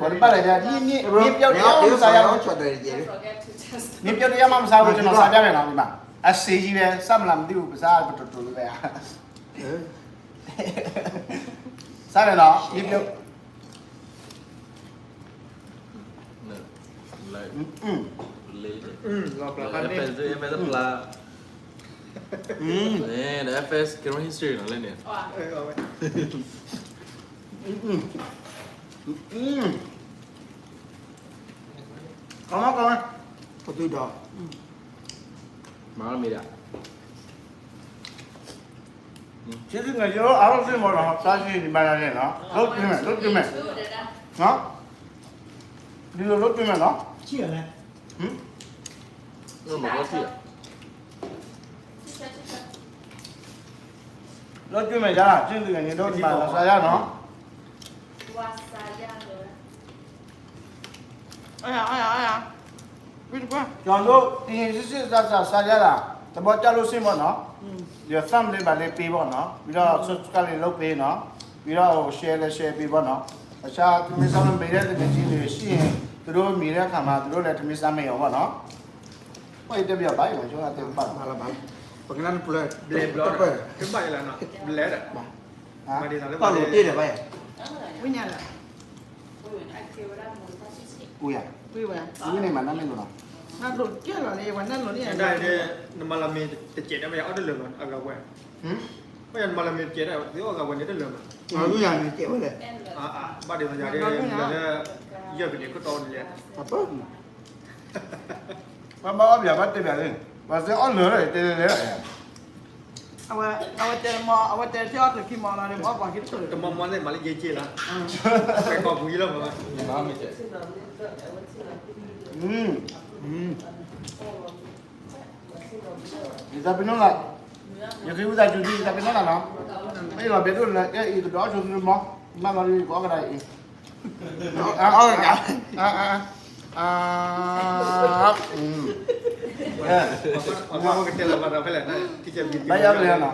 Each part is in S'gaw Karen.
ကွၢ်တဘၣ်လဲၣ်, မ့ၢ်ပျီတယါမ့ၢ်ပစါယါ, မ့ၢ်ပျီတယါမ့ၢ်ပစါဝဲ ကျွန်တော်စားပြမယ်နော်, ဒီမှာ အစေကြီးပဲ, စားမလားမသိဘူး, ပစားပတူတူလေးပဲ, စားမယ်နော်, မ့ၢ်ပျီ လီၤပျၢၤဖးန့ၣ်, ဒီး F S ကရၢ history နီၤလၢန့ၣ်, ကမကမ, ပတုၤဒီး, မၤမ့ၢ်ဒၣ်, ကျေးဇူးတင်ပါတယ်, အားလုံးသိမ်းပါတော့, စားကြည့်နေပါရတယ်နော်, လုပ်ကြည့်မယ်, လုပ်ကြည့်မယ်နော်, ဒီလိုလုပ်ကြည့်မယ်နော်, ကြည့်ရလဲ, လၢကၠူမဲာ်ညါ ကၠူမဲာ်ညါဒိၣ်မး ဝါစါယၢ်နီၤ. ကၠီဒိၣ် ကရင်စစ်စစ် စါစါစါယါ တဘျီကၢ်လိၣ်စ့ၢ်မီၢ်နီၤ, ယသးမ့ၢ်လၢဘၣ်လၢပ့ၤဘၣ်နီၤ, ဝံၤဒီး subscribe လၢပ့ၤနီၤ, ဝံၤဒီး share လၢ share ပ့ၤဘၣ်နီၤ, ဘၣ်ဆၣ် တမ့ၢ်စါမ့ၢ်လၢတက့ၤစံးန့ၣ် စံးန့ၣ် တဒိမံၤလၢအခါမး တဒိလၢတမ့ၢ်စါမ့ၢ်အီၤဘၣ်နီၤ, ပှၤယတဲပယီၤဘၣ်ယၤ ကၠီတဲဘၣ်လီၤ, ပကနၣ်နပျဲၢ် ဘျဲၣ်ဘျီ တဘၣ်ယၤလၢနီၤ ဘျဲၣ်ဒီး ပာ်လိာ်တ့ၢ်ဒီးဘၣ်ယၤ, ဝိညာဉ်လၢ ဝံၤယၤ ဝံၤဝဲ ဝံၤန့ၣ်မး နမ့ၢ်လိာ်လီၤ, နလိာ်ကဲလီၤန့ၣ် ဝဲနလိာ်န့ၣ် နမၤလီၤမ့ၢ်တကဲးန့ၣ် မ့ၢ်အီၣ်တလၢာ်မး အဂၤဝဲ, မ့ၢ်နမၤလီၤမ့ၢ်တကဲးန့ၣ် သုအီၣ်ဂၤဝဲန့ၣ်တလၢာ်မး, ဝံၤယၤန့ၣ်ကဲးဝဲလဲၣ်, ဘၣ်ဒ်သိးယၤဒ် လၢ ယဲၢ်ကန့ၣ်ကတီၢ်န့ၣ်လဲၣ် ဘၣ်ဘၣ်အီၣ်ပၠးဘၣ်တဲပၠးလံ, ပှၤစ့အီၣ်လၢာ်လီၤ တဲလဲၣ်, အဝဲ အဝဲတဲမီၤ အဝဲတဲထံအီၣ်ကျၢၤခံမီၤလီၤဒီး ပအီၣ်ပှၤခံတချုးလၢၤ, တမီၤမီၤသ့ၣ်မၤလၢယဲက့လီၤ, ပဲကီၢ်ပူၤယလီၤမး, ယသးပ့ၤနီၣ်လၢ ယဃ့ဝံသးစူၤဒ် ယသးပ့ၤနီၣ်လၢနီၤ, မ့ၢ်လီၤဘဲဒိၣ်လၢ ကဲအံၤကဒီးအီၣ်ဆိသုမီၤ, မ့ၢ်လီၤဒ်ကီးကဒါအံၤ အ ဘၣ်ယီၤကလဲၣ်နီၤ, ဘၣ်ယီၤကလဲၣ်နီၤ,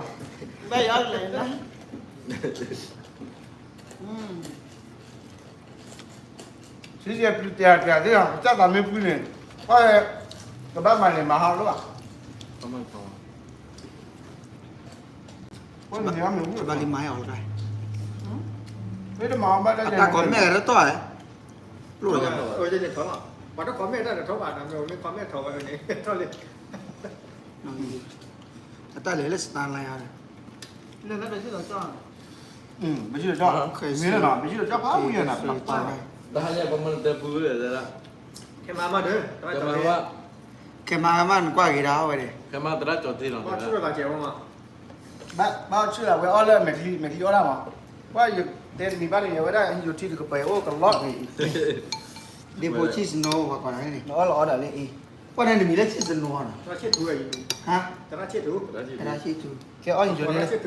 စံးယဲပျုၤတဲာ်တဲာ်သ့ၣ်နီၤ, ကစၢ်သးမ့ၢ်ပှံၤန့ၣ်, ကဘၣ်မၤန့ၣ်မၤဟးလိၣ်ဘၣ်, ဘၣ်လံမၤဟးအီၤလီၤ, မ့ၢ်တမၤဘၣ်တၢ် အတၢ်ကီမဲာ်လၢတီၢ်ဧါ, ပျိၢ်ယၤ, ပှၤတ comment တၢ်တထီဘၣ်, မ့ၢ် comment ထီၣ်ဝဲန့ၣ် ထီၣ်လံ, အတၢ်လဲၤလၢ စတါလါယါ, ပစံၣ်လီၤကၠီ, မ့ၢ်လီၤနီၤ ပစံၣ်လီၤကၠီဖးဝံၤယၤနီၤ, တဟါညါပမ့ၢ်တဲပူၤလၢ, ခဲမၤမးဒီး, ခဲမၤမးနကွၢ်ဂ့ၤဒၣ်ဝဲန့ၣ်, ခဲမၤသရၣ်ကၠီၤတ့ၢ်လီၤ, ဘၣ် ဘၣ်ဆၢလၢဝဲအီၣ်လၢမဲာ်ချံ မဲာ်ချံအီၣ်ဒၣ်မး, ပှၤယတဲတမံၤဘၣ်န့ၣ် ယဝဲဒၣ် ဟံယိၤထံတကပၤအိၣ်ကလီၢ်န့ၣ်, ဒ့ဖိဆံၣ်စနိဝဲကိးဂၤန့ၣ်, နအီၣ်လီၤအီၣ်ဒၣ်လၢအံၤ, ပှၤန့ၣ်နမံၤလၢဆံၣ်စနိနီၤ, ဟါ, သရၣ်ဆံၣ်ထူ, ကဲအီၣ်ဟံယိၤထံ,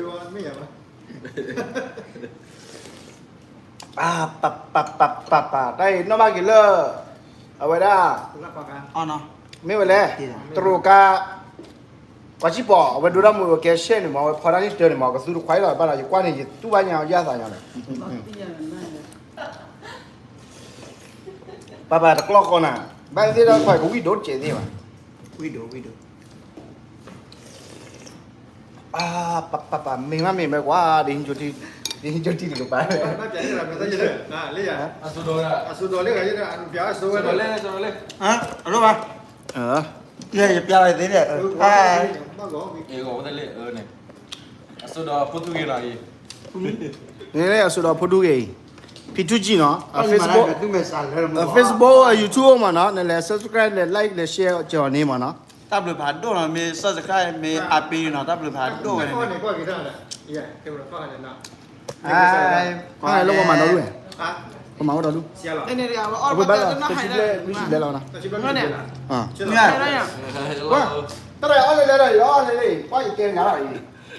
ပၢ်ပၢ်ပၢ်ပၢ်ပၢ်, တၢ်အံၤနီၣ်ဘၣ်က့ၤလၢ အဝဲဒၣ် မ့ၢ်ဝဲလဲၣ်, တရူးကါ ပှၤစံၣ်ပီၤ အဝဲဒိတၢ်မူးအကဲရှဲန့ၣ်မး အဝဲဖီတၢ်န့ၣ်တၢ်န့ၣ်မး ကသူတခွါလီၤဘၣ်ဒီး ယကွၢ်န့ၣ် ယတူၢ်ဘၣ်ညါယၢ်သးညီန့ၣ်, ပၢ်ပၢ်တကျီၢ်ဃီနၤ, ဘၣ်သ့ၣ်တၢ်ခွါကဝံၣ်ဒိၣ်တစဲးသ့ၣ်ဘၣ်, ဝံၣ်ဒိၣ်ဝံၣ်ဒိၣ် ပၢ်ပၢ်ပၢ် မ့ၢ်မးမ့ၢ်မ့ၢ်ကွၢ် ဒ်ဟံးကၠိထံတကပၤ, အစိဒီးလၢ အစိဒီးလၢ အစိဒီးလၢ အစိဒီးလၢ အဒိဘၣ်, ယပျါလီၤသ့န့ၣ်, အစိဒီးဖိဒူဂ့ၤနီၤ, အစိဒီးဖိဒူဂ့ၤအံၤ, ဖံထူကံနီၤ, Facebook, Facebook, YouTube မးနီၤ, နလဲၤ subscribe လဲၤ like လဲၤ share ကၠီၤန့ၣ်မးနီၤ, တၢ်ဘျုးဖးဒိၣ်နီၤ, မ့ၢ် subscribe မ့ၢ်အပ့ၤနီၤ, တၢ်ဘျုးဖးဒိၣ်ဝဲန့ၣ်, ဟဲလၢပမၤဒီဒူၣ်, ပမၤဝဲဒီဒူၣ်, အဝဲဘၣ်လီၤ တဆံဘျဲၣ်လွံၢ်ဆံဘျဲၣ်လီၤနီၤ, တၢ်အီၣ်လဲၤလဲၤဒီး ယအီၣ်လဲၤလဲၤ ပှၤယတဲနၤလီၤအံၤ,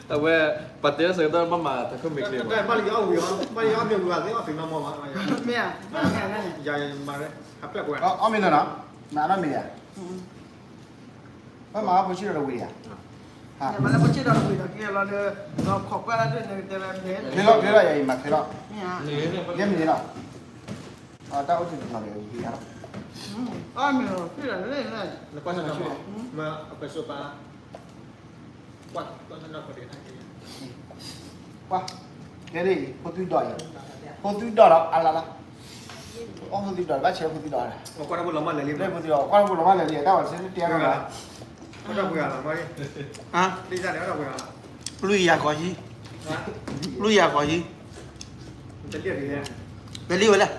အဝဲ ပှၤတဲစၢၤတၢ်ဘၣ်မၤတၢ်ခိၣ်မ့ၢ်ကျဲ, မ့ၢ်, အီၣ်မ့ၢ်နီၤ, နအီၣ်မ့ၢ်ဧါ, ဘၣ်မၤအီၣ်ဖိဆံးဒီးတဝံၤဧါ, မၤလၢဖိဆံးဒီးတဝံၤဒီး ကဲလီၤဒီး ဒီးခိးကွၢ်လၢဒ်န့ၣ်တဲဝဲ, ကျဲလီၤကျဲလီၤ ယအံၤမၤကျဲလီၤ, ယဲမနုၤလီၤ, တၢ်အိၣ်ဆူၣ်တနီၤဒီး ယဟံးအါလီၤ, အီၣ်မ့ၢ်လီၤ ဖုၣ်လီၤလၢ, နကွၢ်ဆၢမး, မ့ၢ်အပၢ်စိပၢ် ပှၤ, ကဲဒ်အံၤ ဖိသုဒီးအံၤ, ဖိသုဒီးဒီးအလၢလၢ, အီၣ်ဖိသုဒီး ဘၣ်ဆဲးဖိသုဒီး, ဖိသုဒီး ကွၢ်ဖိလီၤမၢ်လဲၤလံ, တၢ်ဝဲစ့တဲလီၤ, ပျုၢ်ယၤဃီၤဟံး, ပျုၢ်ယၤဃီၤဟံး, တလံၣ်ဝဲလဲၣ်,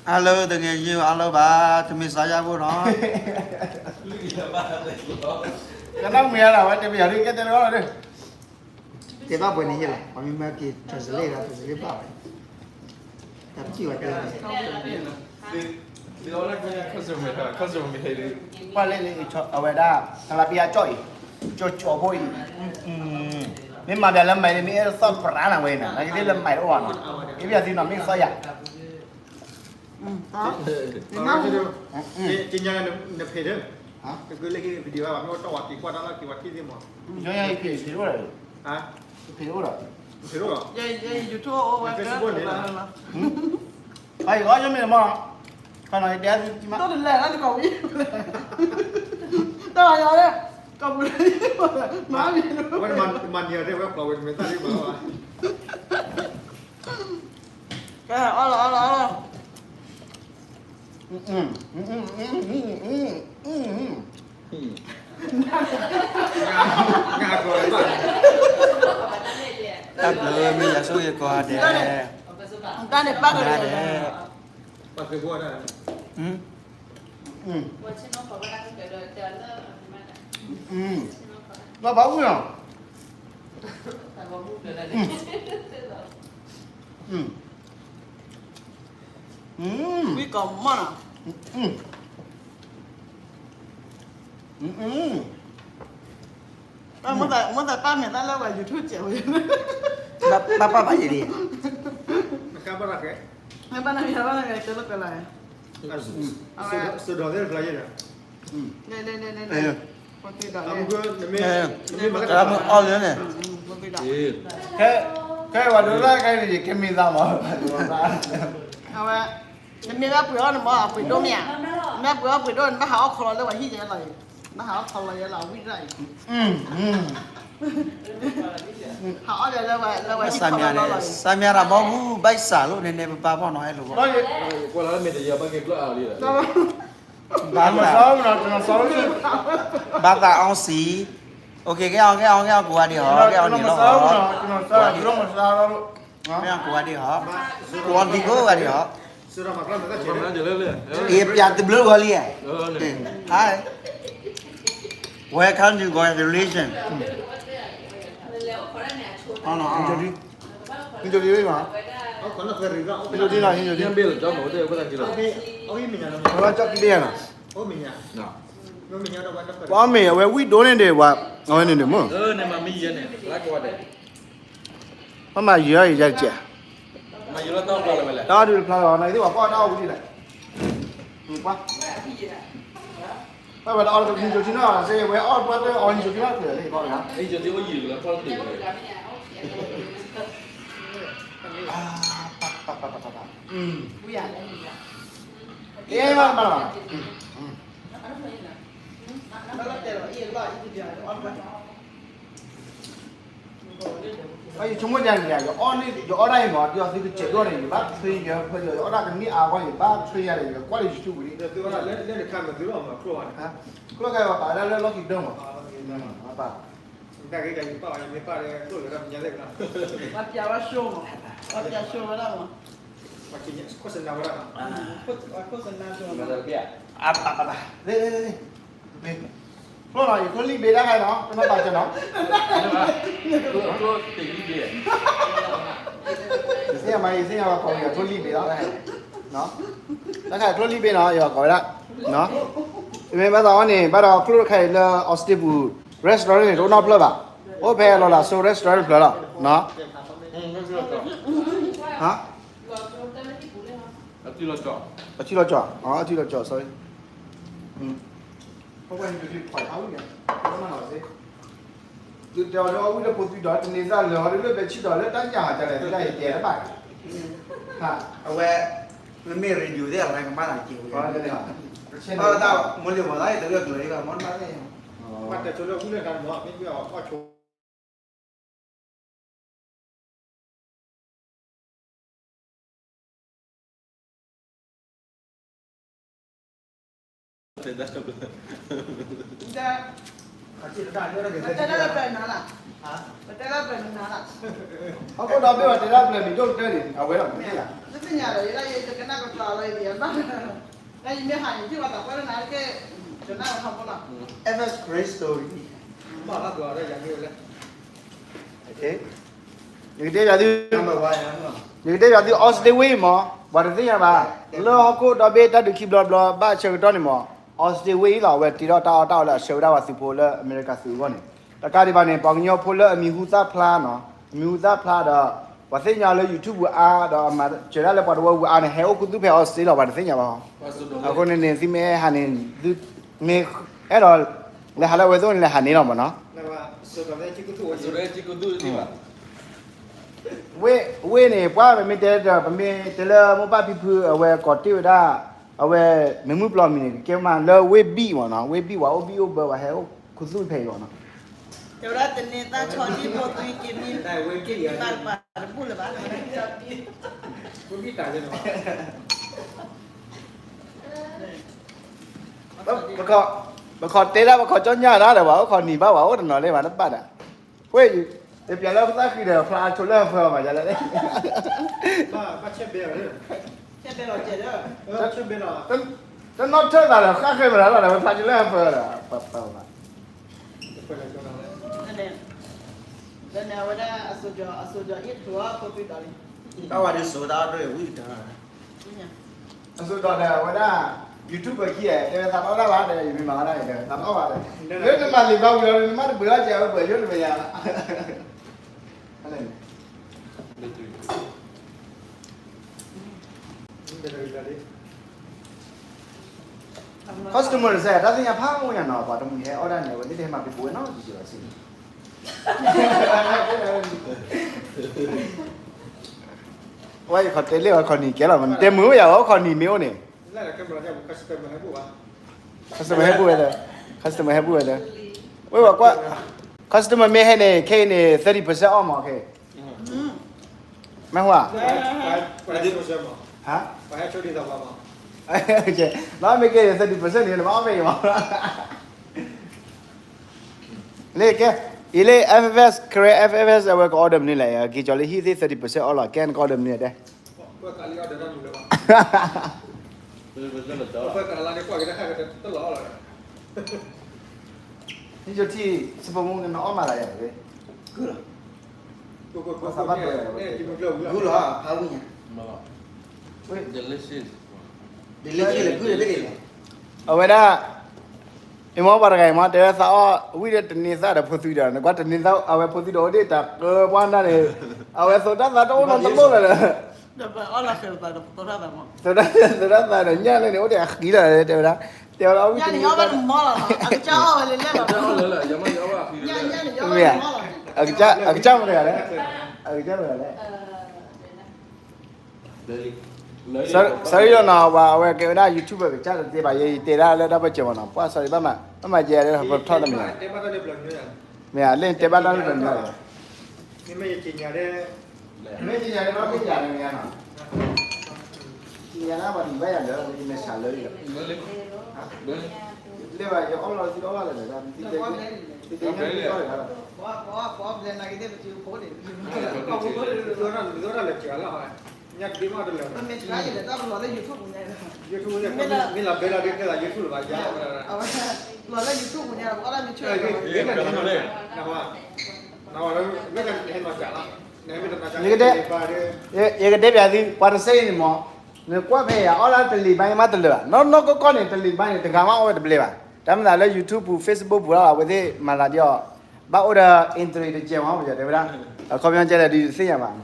အလၢတဂ့ၤယုၢ်အလၢဘၣ် တမ့ၢ်စါယါဘိနီၤ, ကနၣ်မ့ၢ်အါလၢ ဝဲတမ့ၢ်ယၤဒ်ကဲတဲလီၤဒီး, တဲဘၣ်ပှဲၤန့ၣ်ယဲလီၤ, ပှၤမ့ၢ်မၤက့ၤ translate ဒီး translate ဘၣ်ဝဲ, တၢ်ပထံၣ်ဝဲတဲန့ၣ်, ဒီးလၢခီၣ်စူၣ်မ့ၢ်ဟဲ ခီၣ်စူၣ်မ့ၢ်ဟဲလံ ပှၤလဲၤလၢအဝဲဒၣ် ကလးပယါကၠီၣ်အံၤ ကၠီကၠီဖိအံၤ မ့ၢ်မၤဒၣ်လၢမၤအံၤန့ၣ် မ့ၢ်အဲၣ်သီၣ်ပြးနၤဝဲနီၤ နာ်က့သ့ၣ်လၢမၤတအိၣ်ဘၣ်နီၤ အ့ၣ်ပယါသံနီၤ မ့ၢ်သီၣ်ယၤ ကညီနဖဲးဒၣ် ကလၢဟံၣ် video ဘၣ် မ့ၢ်ဝဲတီၢ်ဝဲ က့ၤကွၢ်တၢ်လီၢ်က့ၤဝၤထံသ့ၣ်မး ကညီယၤအံၤဖဲးတအိၣ်ဒီး ဖဲးတအိၣ်ဒီး ဖဲးတအိၣ်ဒီး Facebook န့ၣ် အံၤဂီၢ်ယမ့ၢ်မ့ၢ် ခီနီၤ ယတဲသုမး တလဲၤလၢတကီၢ်ဝံၤ တၢ်ယၤလၢ ကီၢ်ပူၤလၢ မၤမံၤ ဝဲမၤနံၤအီၤတဲဝဲဖျိးဝဲတမ့ၢ်သၣ်လံဘၣ်ဘၣ် ကဲ အီၣ်လီၤ အီၣ်လီၤ အီၣ်လီၤ တၢ်ဘျုးမ့ၢ်ယၤဆိၣ်ဂ့ၤကိးဂၤဒဲး တၢ်န့ၣ်ပၢ်ကလဲၤ လီၤဘၣ်ဝံၤနီၤ ဝံကီၢ်မီၢ်နီၤ မ့ၢ်သးပၢ်မဲာ်သၣ်လၢပှၤ YouTube စဲးဝဲ ဘၣ်ပၢ်ဘၣ်ယဲၢ်လံ ဘၣ်နမံၤဘၣ်နမံၤကဲလၢကလါ စူၤဒီးသ့ၣ်တဖျါယဲၢ်ဒီး န့ၣ်န့ၣ်န့ၣ်န့ၣ် ပှၤက့ၤဒီးန့ၣ် အီၣ်လၢန့ၣ် ပှၤက့ၤဒီး ခဲဝဲဒိးလၢကဲန့ၣ် ကမ့ၢ်သးမး အဝဲ နမ့ၢ်ဘၣ်ပှ့ၤအီၣ်နမ့ၢ်အပှ့ၤဒိၣ်မ့ၢ်ဧါ, နမ့ၢ်ပှ့ၤအီၣ်ပှ့ၤဒိၣ် နဘၣ်ဟးအီၣ်ခီလီၤလၢပှၤဟံၣ်ယဲလီၤအံၤ, နဘၣ်ဟးအီၣ်ခီလီၤယဲလီၤဝံၣ်ရၣ်အံၤ, ဟးအီၣ်လၢပှၤဟံၣ်ခီလီၤလီၤအံၤ, စၢ်မံၤရၣ်ဘီမုၢ် ဘၣ်စၢ်လိၣ်န့ၣ်န့ၣ် ပပၢ်ဖီၣ်နီၤအဲၣ်လိာ်ဘီ, ဘၣ်သးအီၣ်စံ, ကဲအီၣ်ကဲအီၣ်ကဲအီၣ်ကိးဂၤဒဲးဟီ, ကဲအီၣ်န့ၣ်လီၤ, ကဲအီၣ်ကိးဂၤဒဲးဟီ, ကိးအီၣ်သံကိးဂၤဒဲးဟီ, အံၤပျးတဘျုးဂီၤလံ, Hi, welcome to congratulation. ဟံးကၠိလံ, ဟံးကၠိလံ, ဟံးကၠိလံ, ပှၤကၠီၣ်ကံဘ့ၣ်နီၤ, ပှၤမ့ၢ်အဝဲဝံၣ်ဒိၣ်န့ၣ်ဒီး ပှၤအဝဲန့ၣ်ဒီးမ့ၢ် ပှၤမၤယံၤအီၤယံၤယၤတကဲး, တၢ်အီၣ်ဒုးတဖျါလီၤ နာ်က့သ့ၣ်ပှၤကွၢ်တၢ်အီၣ်ဝံၤဒ်လဲၣ်, ပှၤ ပှၤဝဲတၢ်အီၣ်တကဟံးကၠိထံနီၤ စ့ဝဲအီၣ် ပှၤတအီၣ်ဟံးကၠိထံနီၤ ဖျဲးလၢယဘီၣ်လီၤ, အ့ၣ်ဘၣ်ဘၣ်လီၤ အံၤဆိကမိၣ်ဒ်န့ၣ် ယအီၣ်န့ၣ် ယအီၣ်ဒၣ်အံၤမး ဒ်သိးသုကစဲးဒိၣ်န့ၣ် ယဘၣ် train ယၤ ဖဲယအီၣ်ဒၣ်ကနံၣ်အါဂီၢ် ယဘၣ် train ယၤဒီး ယကွၢ်လၢ YouTube ဝံၤလံ, ကျိၣ်ခဲအံၤပာ်ဝဲဒၣ်လၢလီၢ်ခံကတၢၢ်မး, ပၢ် ပှၤပျးဝဲ show မး, ပှၤပျး show ဝဲဒၣ်မး, ပှၤ โฆษณา ဝဲဒၣ်မး, အပၢ်ပၢ်ပၢ် ဖျိလီၤ ယချိၣ်လံၣ်ဘ့တၢ်ခါနီၤ တမ့ၢ်ပာ်စၢၤနီၤ, ယသ့ၣ်ညါမး ယသ့ၣ်ညါဝဲကိးယချိၣ်လံၣ်ဘ့လီၤ, တၢ်ခါချိၣ်လံၣ်ဘ့နီၤ ယကိးဝဲဒၣ်, မ့ၢ်ဘၣ်သးအီၤန့ၣ် ဘၣ်ဒီးကျိၣ်တခါအံၤလၢ Austin ပူၤ restaurant န့ၣ် တအိၣ်နီတဖျၢၣ်ဘၣ်, အိၣ်ဖဲလီၤလးစိ restaurant တဖျၢၣ်လီၤ, ဟါ အထံလီၤကၠီ, အထံလီၤကၠီ sorry, သုတဲအီၤလၢအဝံၣ်လၢဖိသွံဒီး တန့ၢ်သၣ်လၢာ်ဟီ လၢလၢပှဲၤဆံးဒီးလၢတၢ်ညၣ်တလဲၤသ့ၣ်တၢ်အံၤတဲတဘၣ်, အဝဲ မ့မ့ၢ် radio သ့ၣ်အဝဲကမၣ်နၤက့ၤဝဲ, တၢ်မိၢ်လံၤဝဲသးတဂၢၢ်ကျၢၤလံဘၣ် မ့ၢ်တဘၣ်သ့ၣ်ညါ, ဘၣ်တဲဆိလၢအဝံၣ်လၢတၢ်မၤ မ့ၢ်ကွၢ်အီၣ်ဆိ ပတဲလၢပျၢၤနၤလၢ်, ပတဲလၢပျၢၤနၤလၢ်, ဟီၣ်ခိၣ်ဒီဘ့ၣ်ပှၤတဲလၢပျၢၤမံၤဒိၣ်ကတၢၢ်န့ၣ် အဝဲဒၣ်မ့ၢ်, တသ့ၣ်ညါဒီး ယဲဒၣ်ယတကနၣ်ကပျၢ်လီၤယဘၣ်, တၢ်ယမ့ၢ်ဟးယထံၣ်ပှၤသးပှၢ်လၢနၤကဲ, ကနၣ်ပှၤထီဘိလီၤ, Ever Grace Story, ယကတဲယၤသု, ယကတဲယၤသု Austin ဝ့ၢ်မး ပှၤတသ့ၣ်ညါဘၣ်, လၢဟီၣ်ခိၣ်ဒီဘ့ၣ်တၢ်ဒုးခံဘျီတဘျီ ဘၣ်ဆၢကတီၢ်န့ၣ်မး, အီစတြ့လယါလီၤ အဝဲတ့ထီၣ်တၢ်အီၣ်တၢ်အီလၢအဆှၢဝဲဒၣ်ပှၤသုးဖိလၢအမဲရကၤသုးအဂီၢ်န့ၣ်, တကးဒံးဘၣ်န့ၣ် ပှၤကညီဖိလၢအမံၤဟူသၣ်ဖျါနီၤ, အမံၤဟူသၣ်ဖျါဒီး ပှၤသ့ၣ်ညါလၢ YouTube ဝဲအါ ဒီးအမၤစၢၤဒၣ်လၢပှၤတဝၢပူၤအါန့ၣ် ဟဲအိၣ်ခူသူၣ်ဖဲအီစတြ့လယါလီၤ ပှၤတသ့ၣ်ညါဘၣ်. အဃိန့ၣ်န့ၣ် သုမ့ၢ်ဟးန့ၣ် သုမ့ၢ်အဲၣ်ဒိး လဲၤဟးလၢအဝဲသ့ၣ်န့ၣ် လဲၤဟးန့ၣ်လီၤမးနီၤ. ဝ့ၢ်န့ၣ် ပှၤပမ့ၢ်တဲဒီး ပမ့ၢ်တဲလၢမိၢ်ပၢ်ဖံဖုအဝဲကိးတ့ၢ်ဝဲဒၣ် အဝဲမ့ၢ်မုၣ်ပျီမံၤန့ၣ် ကကဲမးလၢဝ့ၢ်ဘံၣ်မးနီၤ, ဝ့ၢ်ဘံၣ်ပှၤအိၣ်ဘံၣ်အိၣ်ဘၢပှၤဟဲအိၣ်ခူသူၣ်ဖဲအံၤလီၤနီၤ. တဲဝဲဒၣ်တန့ၤသၣ်ဆီဒံၣ်ဖိသွံက့ၤမံက့ၤဘၣ်တပၤတဘူၣ်လၢၤဘၣ်. ပခီတဲဒၣ်ပခီကၠီညါဒၣ်ဒီး ပှၤအိၣ်ခိးနံၤဘၣ် ပှၤအိၣ်တနီၤလၢၤဘၣ်တဘၣ်ဒီး, ဝ့ၢ် ယပျဲလၢပသၣ်ဃံဒီး ဖျါအဆိလၢအဖၢမးယလဲၣ်. တနီၣ်ထၢၣ်သးဒီး ဃၣ်ဃဲမတၤလီၤဒီး ဝဲဖျါကၠိလၢအဖၢဒီး ပပၢ်ဘၣ်. လၢန့ၣ်အဝဲဒၣ်အစိၤကၠီၤ အစိၤကၠီၤအ့ၣ်တဖျိအဖိသွံဒီးလံ. တၢ်ဝဲဒ်စိၤတၢ်အီၣ်ဒိၣ်ဝံၣ်တၢ် အစိၤကၠီၤဒီးအဝဲဒၣ် YouTube ခံ တဲဝဲသးတအီၣ်တၢ်ဘၣ် ဒီးယမ့ၢ်မၤဝဲဒၣ်န့ၣ် တဲဝဲသးတအီၣ်ဘၣ်ဒီး လၢနမၤလံာ်ဘၣ်ဝံၤလီၤ နမ့ၢ်တပှ့ၤအီၣ်ကဲဝဲပှ့ၤယိၣ်တမ့ၢ်ယါ customer စဲး တၢ်သ့ၣ်ညါဖးမူညါနီၤ ပှၤတမုၢ်ဟဲအီၣ်ဒၣ်န့ၣ် အဝဲသ့ၣ်တဟဲမၤပူၤပူၤဝဲနီၤ ဒ်စံးဘၣ်စံး ဝဲယခီတဲလ့ၣ်ဝဲခီနံၤကဲလီၤ မ့ၢ်တဲမုာ်ဝဲယၤဝဲခီနံၤမ့ၢ်အိၣ်န့ၣ် customer ဟဲဘူၣ်ဝဲလၢ customer ဟဲဘူၣ်ဝဲလၢ ဝဲဝဲကွၢ် customer မ့ၢ်ဟဲန့ၣ် ခဲအံၤန့ၣ် thirty percent off မး ခဲ မ့ၢ်ဟူဧါ ဟါ လီၤမ့ၢ်ကဲ thirty percent န့ၣ် နဘၣ်အီၣ်ဖဲအံၤမး လၢကဲ အံၤလၢ F F S Korea F F S အဝဲက order မနုၤလဲၣ် က့ၤကၠီၤလၢဟံၣ်သ့ၣ် thirty percent off လီၤ ကဲနက order မနုၤလဲၣ်တဲ ဟံၣ်ကၠီၤထံ စပမူနအီၣ်မးလၢယၤ ဂုၢ်လီၤ ဂုၢ်လီၤ ဖးဝံၣ်ညါ delicious အဝဲဒၣ် အမ့ၢ်ပှၤတဂၤအံၤမ့ၢ် တဲဝဲသးအီၣ်ဝံၣ်ဒီးတန့ၤသၣ်ဒီးဖိသွံဒီး နကွၢ်တန့ၤသၣ် အဝဲဖိသွံဒီးအိၣ်ဒ့ၣ်တၢ်ကၢပှၢ်နၢ်န့ၣ် အဝဲသိးတၢ်သးတအိၣ်နီတလိၣ်လၢၤဒီး သိးတၢ်သးဒီးညၣ်လၢန့ၣ် အိၣ်ဒ့ၣ်အဃံလီၤ တဲဝဲဒၣ် တဲဝဲဒၣ်အီၣ်ဝံၣ်တန့ၤသၣ် မ့ၢ်ဧါ အကစၢ်မတဂၤလဲၣ် အကစၢ်မတဂၤလဲၣ် sorry လီၤနီၤ ပှၤအဝဲကဲဝဲဒၣ် YouTuber ကစၢ်တသ့ဘၣ် ယတဲဒၣ်လၢတၢ်ပၢၢ်စၢၤမးနီၤ ပှၤ sorry ဘၣ်မး ဘၣ်မးကဲလၢပထီၣ်တမံၤ မ့ၢ်ဧါ လၢနတဲဘၣ်တၢ်လၢပှဲၤမး မ့ၢ်ယက့ၤညါလၢ မ့ၢ်ယက့ၤညါလၢဘၣ်မ့ၢ်ယၤလၢမ့ၢ်ဧါနီၤ က့ၤညါလၢပှၤဒံးဘၣ်ယၤလၢ ယမဲာ်ဆှးလၢယၤ လၢဘၣ်ယအီၣ်လီၤသံအီၣ်လီၤလၢာ်ဒီး သံသ့ၣ်ညါသံအီၣ်လၢာ်ဒီး YouTube မ့ၢ်လီၤဘဲလီၤဒ်ကဲလီၤ YouTube လၢၤဘၣ်ယၤ လီၤလၢ YouTube ပူၤညါ ပှၤလၢမ့ၢ်ဆၢ ယကတဲ ယကတဲပျးသု ပှၤတစဲအံၤန့ၣ်မး နကွၢ်ဖဲယၤ အီၣ်လၢတလံာ်ဘါမးတလၢာ်ဘၣ် နီၢ်နီၢ်ကီၢ်ကီၢ်န့ၣ် တလံာ်ဘါန့ၣ် တဂၤမးအီၣ်ဝဲတဘျဲဘၣ် တၢ်မၤသးလၢ YouTube ပူၤ Facebook ပူၤလီၤ အဝဲသ့ၣ်မၤသးဒ်အီၤ ဘၣ်အိၣ်ဒီး entry တစဲးမး ပယီၤတဲဝဲဒၣ် အခီပညီကဲလဲၣ်ဒ်သ့ၣ်ညါဘၣ်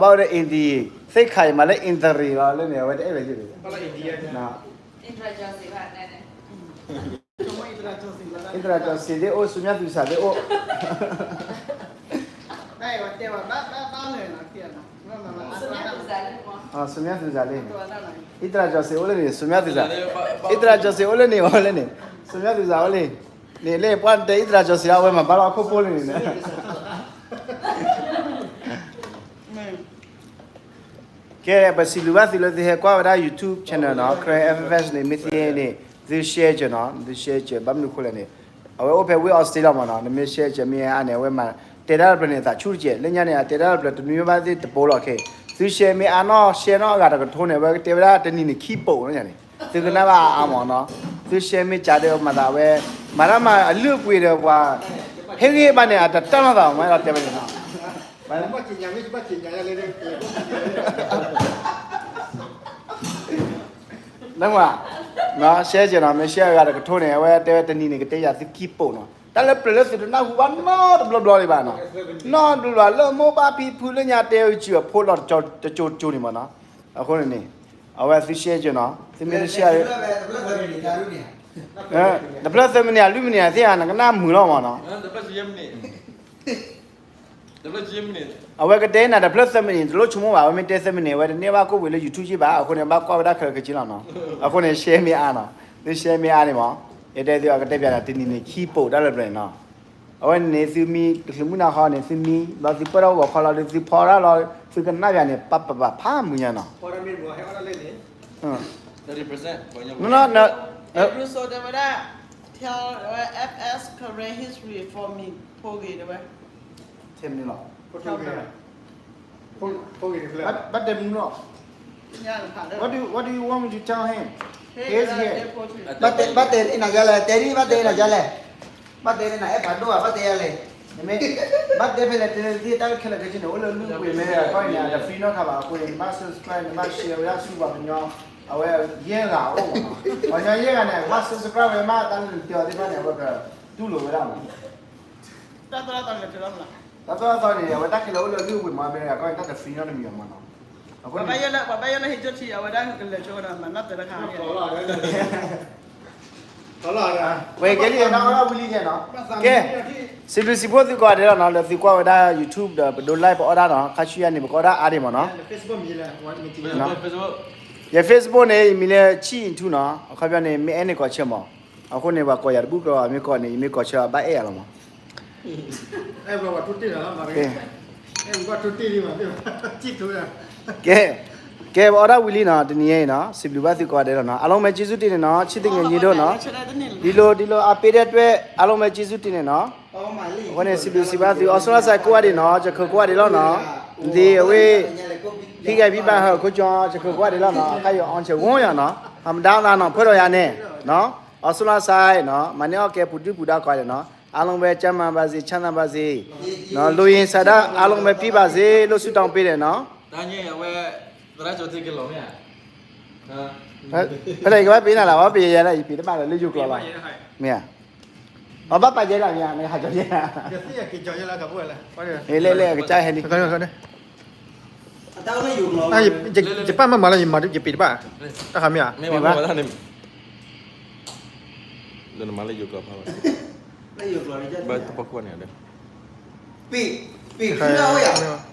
ဘၣ်အိၣ်ဒီး entry သ့ၣ်ခါအံၤမးလၢ entry လီၤလၢန့ၣ် အဝဲတအဲၣ်ဝဲယုၢ် အံသရၣ်ကၠီၤစံၤသ့ၣ်အိၣ် ဆူညါသူစးသ့ၣ်အိၣ် ဆူညါသူစးလံ အံသရၣ်ကၠီၤစံၤအိၣ်လၢန့ၣ် ဆူညါသူစး အံသရၣ်ကၠီၤစံၤအိၣ်လၢန့ၣ် ဆူညါသူစးအိၣ်လံ န့ၣ်လၢပှၤတဲအံသရၣ်ကၠီၤစံၤဒၣ်ဝဲမၤဘၣ်လီၤခိၣ်ဖိလံန့ၣ် ကဲ ပစံးဘျုးဘၣ်သုလၢသုဟဲကွၢ်ဝဲဒၣ် YouTube channel နီၤ Karen F F S န့ၣ် မ့ၢ်သ့န့ၣ် သု share ကၢၤနီၤ သု share ကၢၤ ဘၣ်မနုၤဃိလဲၣ်န့ၣ် အဝဲအိၣ်ဖဲဝ့ၢ်အီစထြ့လယါမးနီၤ နမ့ၢ် share ကၢၤမ့ၢ်အါန့ၣ် အဝဲမၤတဲတၢ်တဖျၢၣ်န့ၣ် သးဆူၣ်တကဲး လၢညါန့ၣ် အတဲတၢ်တဖျၢၣ်တနွံဘၣ်သ့ၣ်တပိာ်လီၤခဲ သု share မ့ၢ်အါနီၢ် share နီၢ်အဂၤတကထိန့ၣ် အဝဲကတဲဝဲဒၣ်တနံၤန့ၣ်ခံပိာ်လၢညါန့ၣ် သုကနၣ်ဘၣ်အါမးနီၤ သု share မ့ၢ်ကၢၤဒီးမၤသးဝဲ မၤတၢ်မၤအလုၢ်အပှ့ၤဒီးပှၤ ဟ့ၣ်ဂံၢ်ဘၣ်န့ၣ် အတတၢ်နီၢ်သးမး တဲဝဲန့ၣ်နီၤ ဘၣ်က့ၤညါမ့ၢ်ဘၣ်က့ၤညါလၢ နမ့ၢ် ရှဲက့ၤနီၤ, မ့ၢ်ရှဲအဂၤတကထိန့ၣ် အဝဲတဲဝဲတနံၤန့ၣ် ကတဲယၤသုခံပိာ်နီၤ. တၢ်လၢပျၢၤလၢသုတနၢ်ဟူဘၣ်နီတဘျီဘျီလံဘၣ်နီၤ, နီတဘျီဘျီ လၢမိၢ်ပၢ်ဖံဖုလၢညါတဲဝဲစုအဖိလီၤတကၠိတကၠိတကၠိန့ၣ်မ့ၢ်နီၤ. အဃိန့ၣ်န့ၣ် အဝဲသုရှဲက့ၤနီၤ, သုမ့ၢ်တရှဲ တဖျၢၣ်သၢမံးနံး လွံၢ်မံးနံးသ့ၣ်ဧါ နကနၣ်မုာ်လီၤမ့ၢ်နီၤ. အဝဲကတဲနၤတဖျၢၣ်သၢမံးနံး တလိၣ်ဆိကမိၣ်ဘၣ်, အဝဲမ့ၢ်တဲသၢမံးနံး အဝဲတန့ၢ်ဘၣ်ကိၣ်ဝံၤလၢ YouTube ယ့ၢ်ဘၣ်, အဃိန့ၣ် ဘၣ်ကွၢ်ဝဲဒၣ်ခဲလၢာ်ခဲဆ့လီၤနီၤ. အဃိန့ၣ် ရှဲမ့ၢ်အါနီၤ, သုရှဲမ့ၢ်အါန့ၣ်မ့ၢ် ယတဲသုအကတဲပျးနၤ တနံၤန့ၣ် ခံပိာ်တၢ်လၢပျၢၤန့ၣ်နီၤ. အဝဲန့ၣ်န့ၣ် သုမံတချုးမုၢ်နၤဃီန့ၣ် သုမံ ဘျီသုပၢၢ်ထီၣ်ဂီၤခီလီၤဒီး သုဖီတၢ်လီၤ သုကနၣ်ပျးန့ၣ် ပပပဖးမုာ်ညါနီၤ. နီၤ Russo တဲဝဲဒၣ် tell ဝဲ F S Korea history for me ဖိဂ့ၤတဲဝဲ ထဲမနုၤလီၤ. ဘၣ်တဲမနုၤလီၤ. What do, what do you want me to tell him? Here's here. ဘၣ်တဲ, ဘၣ်တဲနၤယါလဲၣ်, တဲဒ် ဘၣ်တဲနၤယါလဲၣ်. ဘၣ်တဲနၤအဲၣ်ဖးဒိၣ်ဧါ, ဘၣ်တဲယါလဲၣ်. နမ့ၢ် ဘၣ်တဲဖဲလဲၣ် တဲသ့တၢ်ခဲလၢာ်ခဲဆ့န့ၣ် အိၣ်လၢလုၢ်ပှ့ၤမဲ ကီၢ်အံၤန့ၣ် တ free နီတခါဘၣ်. အဃိန့ၣ် နဘၣ် subscribe နဘၣ် share ဝဲဒၣ်ဆူပှၤကညီ အဝဲယဲၢ်ဂၤအိၣ်မ့ၢ်နီၤ. ပှၤကညီယဲၢ်ဂၤန့ၣ် ကဘၣ် subscribe ဝဲမး တၢ်လၢနတဲအီၤသ့ၣ်တဖၣ်န့ၣ် အဝဲကတူၢ်လိာ်ဝဲဒၣ်မး. တၢ်သိၣ်တၢ်သီန့ၣ် အဝဲတၢ်ခဲလၢာ်အိၣ်လၢလုၢ်ပှ့ၤမး အမဲရကၤကီၢ်န့ၣ် တၢ်တ free နီတမံၤမးနီၤ. အဃိန့ၣ် ပှၤဘၣ်ယိၣ်လၢဟံၣ်ကၠိထံ အဝဲဒၣ်ကလဲၤဆိဝဲဒီး မၤနီၣ်သၢတခါ ဝဲကဲလံနီၤ ဝံၤလံကဲနီၤ. ကဲ စံးဘျုးစံးဖှိၣ်သုကိးဂၤဒဲးလီၤနီၤ လၢသုကွၢ်ဝဲဒၣ် YouTube ဒီးပဒိ live ပအီၣ်ဒၣ်နီၤ ခါဆူညါန့ၣ် ပကအီၣ်ဒၣ်အါဒံးမးနီၤ. ယ Facebook န့ၣ် ယမံၤလၢ ဆံၣ်အံၤထူနီၤ အခီပညီန့ၣ် မ့ၢ်အဲၣ်န့ၣ်ကိးဆၢမး. အဃိန့ၣ် ပှၤကိးယၤတဘူၣ်ကျိၤ မ့ၢ်ကိးန့ၣ် ယမ့ၢ်ကိးဆၢအဘၣ်အဲၣ်အလီၤမး. ကဲ ကဲ ပအီၣ်ဒၣ်ဝံၤလံနီၤ တနံၤအံၤနီၤ စံးဘျုးဘၣ်သုကိးဂၤဒဲးလီၤနီၤ အားလုံးပဲကျေးဇူးတင်တယ်နော် ချစ်သူငယ်ညီတို့နော် ဒီလို ဒီလိုအားပေးတဲ့အတွက် အားလုံးပဲကျေးဇူးတင်တယ်နော် အဃိန့ၣ် စံးဘျုးစံးဘၣ်သု အီစထြ့လယါကိးဂၤဒဲးနီၤ ယခိၣ်ကိးဂၤဒဲးလီၤနီၤ လံအဝ့ၢ် ဖံဂဲၤဖံဘၣ်ဟၢၣ်ခိကၠီ ယခိၣ်ကိးဂၤဒဲးလီၤနီၤ ခါယီၤအီစၢၤဝိယၤနီၤ ဟမဒါသးနီၤ ဖၢၣ်ဒီးယၤန့ၣ် အီစထြ့လယါနီၤ မၤန့ၢ်အီၣ်ကဲပူၤဒုၣ်ပူၤဒါကိးဂၤဒဲးနီၤ အားလုံးပဲကျန်းမာပါစေ ချမ်းသာပါစေ နော် လိုအပ်ရင်ဆန္ဒအားလုံးပဲပြည့်ပါစေလို့ဆုတောင်းပေးတယ်နော် တၢ်ညါအဝဲ သရၣ်ကၠီၤထံက့ၤလီၤမ့ၢ်ဧါ ဖဲလဲၣ်ကဘၣ်ပ့ၤနၤလၢ အဝဲပ့ၤယဲဒၣ် ယပ့ၤတဘၣ်လၢ လၢယိၤကျိာ်လီၤ မ့ၢ်ဧါ အဘၣ်ပာ်ယဲဒၣ်မ့ၢ်ဧါ နကဟးကၠီၤယဲဒၣ် လဲၣ်လဲၣ် အကစၢ်ဟဲလံ ယပၢ်မၤမၤလၢယမၤ ယပ့ၤတဘၣ် တၢ်ခါမ့ၢ်ဧါ မ့ၢ်ဘၣ် ဘၣ်တပီၢ်ကွၢ်န့ၣ်ဒီး ပ့ၤ ပ့ၤခံလၢအဝဲယၤ